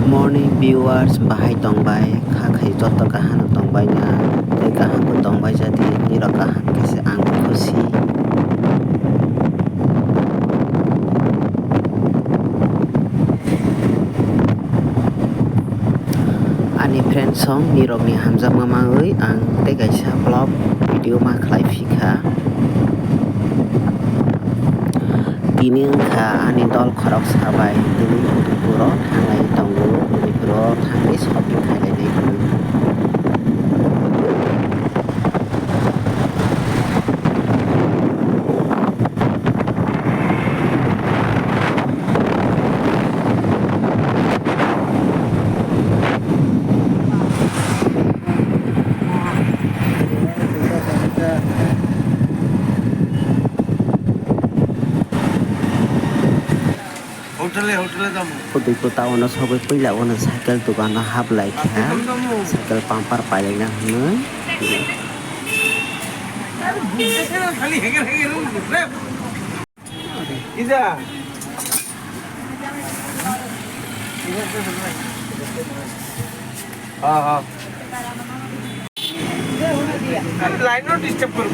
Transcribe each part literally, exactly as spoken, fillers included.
Morning viewers, bahai tongbai kha khai joto kaham tongbai na tei kaham bo tongbai jadi nirok kaham khe se ang bo khusi. Ani friend song nirok ni hamjakma mangwi ang tei kaisa vlog video ma khlai phi kha. Tini wngkha ani dol khoroksa bai tini Udaypuro thanglai tongo, Udaypuro thangwi shopping khailai nai hwnwi. Hotele, hotele tamo. Udaypur town o sogwi puila uano cycle dogano hablai kha. Cycle pumpar pailaina hwnwi. Ija. Ah, ah. Line no disturb karo.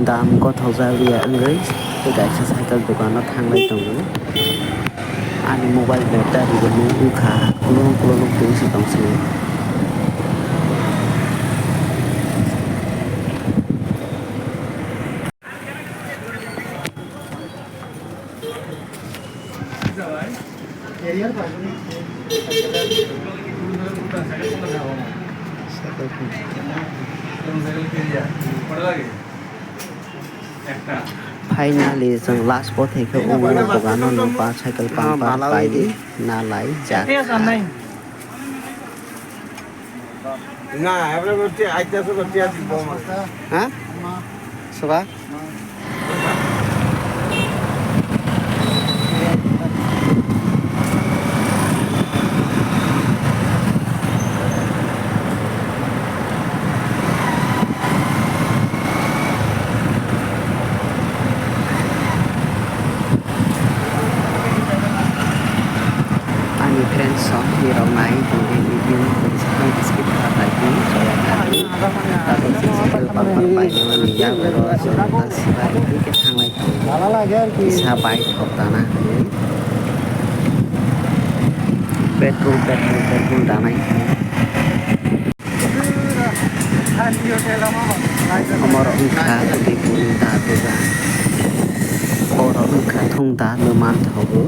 Dam gothokjak ya wngwi tei kaisa cycle dogano thanglai tongo. Ani mobile battery bo nung wngkha, kulung kulung twi se tong sini. Finally, chwng last bothai khe o dogano nukha cycle pumpar paiwi nalai jak. Na, ebra berarti aita tu berarti aja bom. Ha? Soba? Ani friends song ni rok nai tongwi video no tong saknai skip kha khai di soya kha di. Tato sing sing bang bang pai no ni ya bro so ta sibai di ke thanglai tong. Isa bai thok dana hwnwi. Petrol petrol petrol danai hwnwi. Omorok wngkha Udaipurni da dogan. Borok wngkha thung da no manthogo.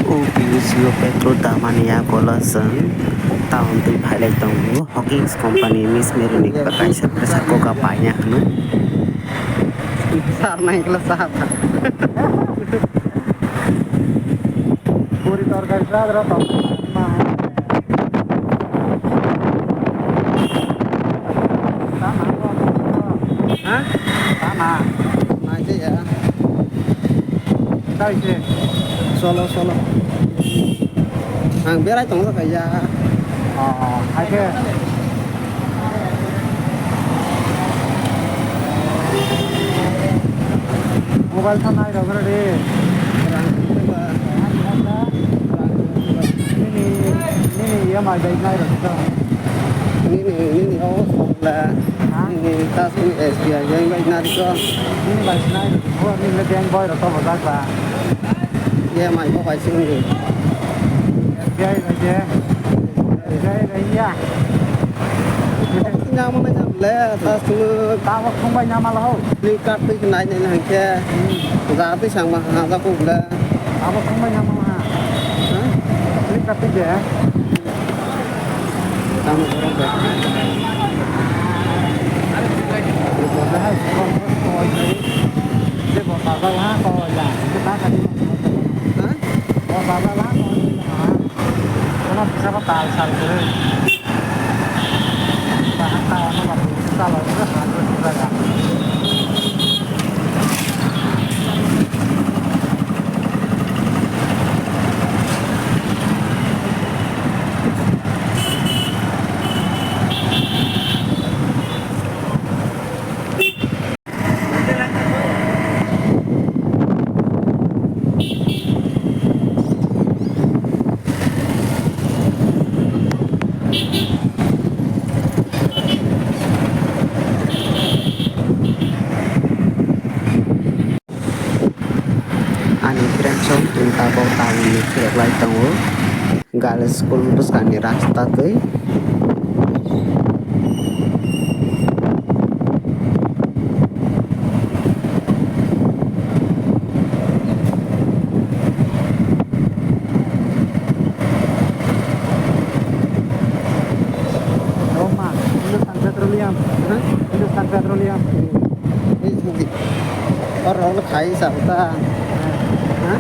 O B U C o petrol damani yagulo chwng town twi phailai tongo. Hawkins company Miss Mary ni kaisa bwsa koka paina hwnwi. Sar nai kla sar. Puri torkari sar ra tong. Ha? Tama. Naikhe ya. Kaise? Solo, solo. Ang berai tongsa kaiya. Oh, haikhe. Mobile phone nai rok radi. Nini, nini E M I bai nai rok. Nini, nini o sokla. Ha? Nini tas nini S B I bank bai nari ko. Nini bai sinai rok. Bo nini le bank boy rok to bojak ba. E M I bo bai sini. S B I bai je. S B I bai ya. Nyama na nyam le tas tu. Tamo khung bai nyama lo ho. Flipkart tu nai nai nang ke. Hmm. Ja tu sang ma ha ja ko le. Tamo khung bai nyama ha. Ha? Flipkart tu je. Tamo borok bai. Bo hai koi koi. Je bo ba ba ha koi la. Je ba ka di. Ha? Bo ba ba ha koi la. Kono bisa ba tal sal koi. Ba ha ta ono ba bisa tal koi ha koi jaga. Lai tongo. Girls school bwskangni rasta twi. Oh ma, Hindustan Petroleum. Hah? Hindustan Petroleum. Oro khai sa ta. Ha?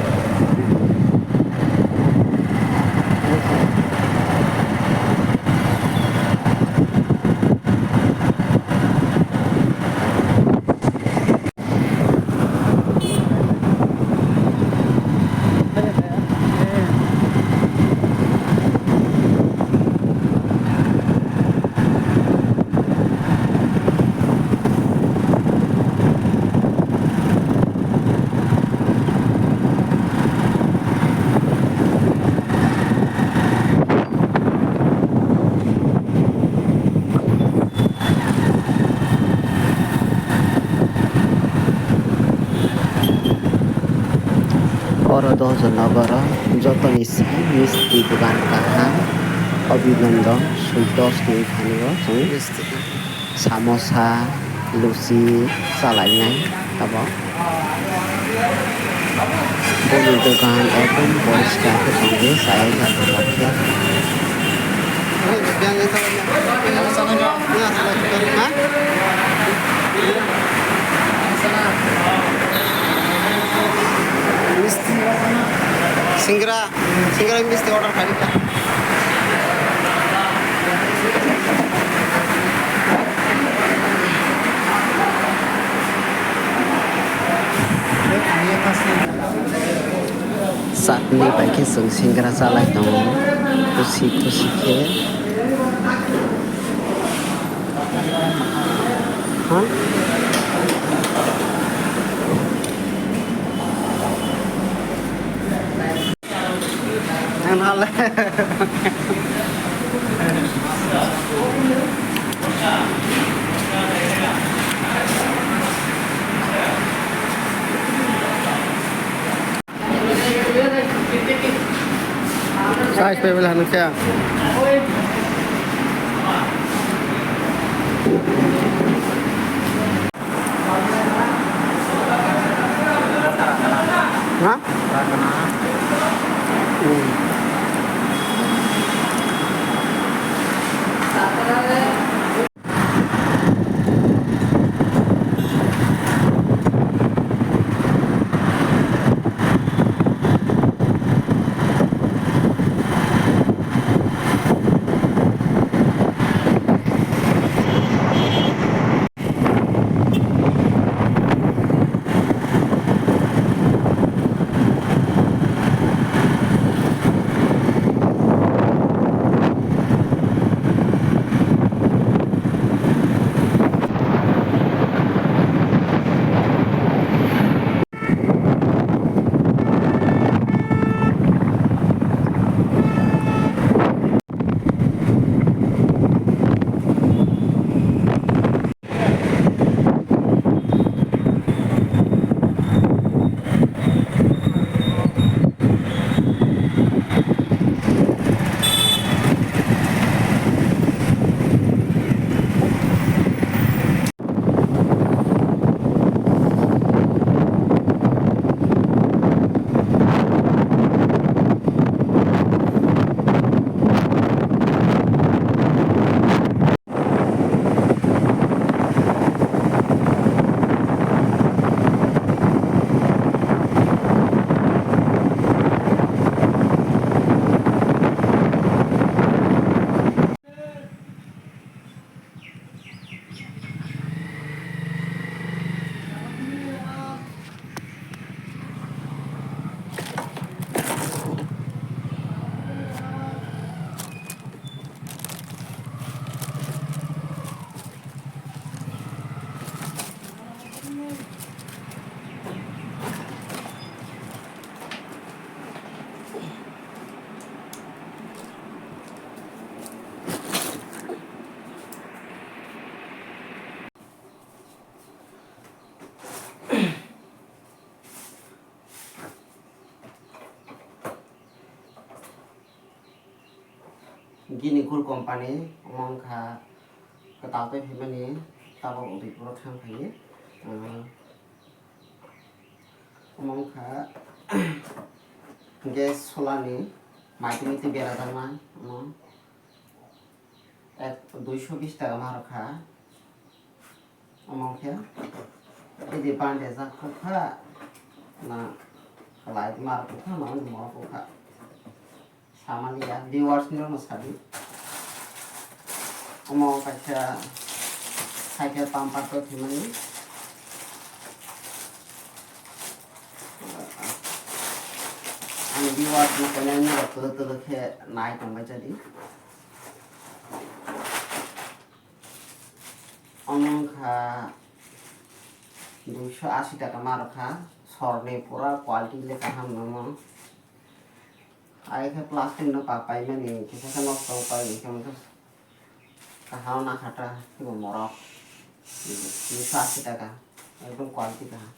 Oro Dhojanagaro jotoni sai misti dogan kaham, Abhinandan, soi dos ni thani o chwng samosa, luchi chalainai tabok. Boni dogan ekdom poriskar khe tongo, chaya khe. Singra, singra misti order khaikha. Chutney bai khe chwng singra chalai tongo, kusi kusi khe. Ha? Size pe bela nung kya? Ha? Hmm. Gini cool company, omo wngkha kwtal tei phaimani tabok udi puro thang phaiwi. Ah, omo wngkha gas solani maitini twi berajakma, omo ek, duiso bish taka ma rwkha. Omo khe idi bandejak kukha na, light mar kukha na, omo kukha. Samani ya, viewers ni rokno sadi. Omo kaisa cycle pumper to thimani. Ani viewers no kanya ni rok tolo tolo khe nai tongbai jadi. Omo wngkha duiso asi taka ma rwkha, sorni pura quality le kaham nangno. Ai khe plastic no pa paimani kisa khe nosto wng pai, hwnkhe kaham nakha ta, teibo morok duiso asi taka, ekdom quality kaham.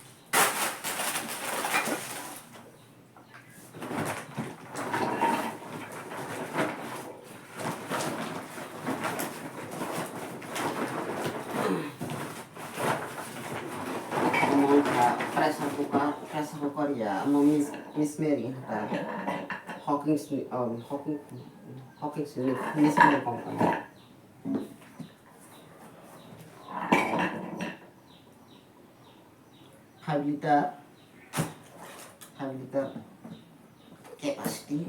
Omo wngkha pressure cooker, pressure cooker ya, omo Miss, Miss Mary wngkha ta. Hawkins ni, oh, Hawkins, Hawkins ni Miss Mary company. Five liter, five liter capacity.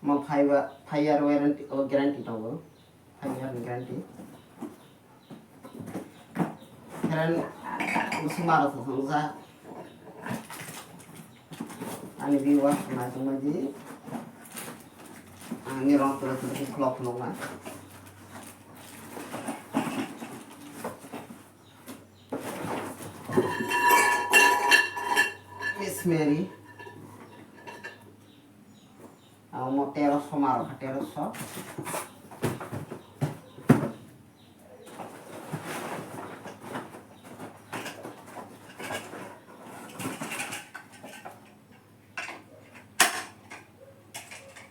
Mo five, five year warranty, o guarantee tongo. Five year ni guarantee. Keren, musi maro sa sangja. Ani viewers nai tongmai di. Ani rong tolo tolo khe vlog nukna. Miss Mary. Amo teroso ma rokha, teroso.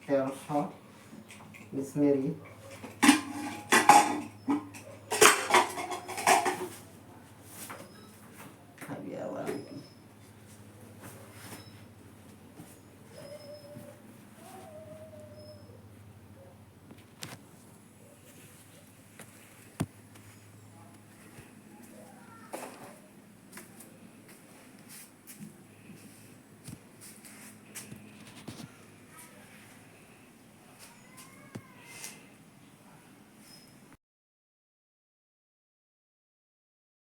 Teroso, Miss Mary. Habia warranty.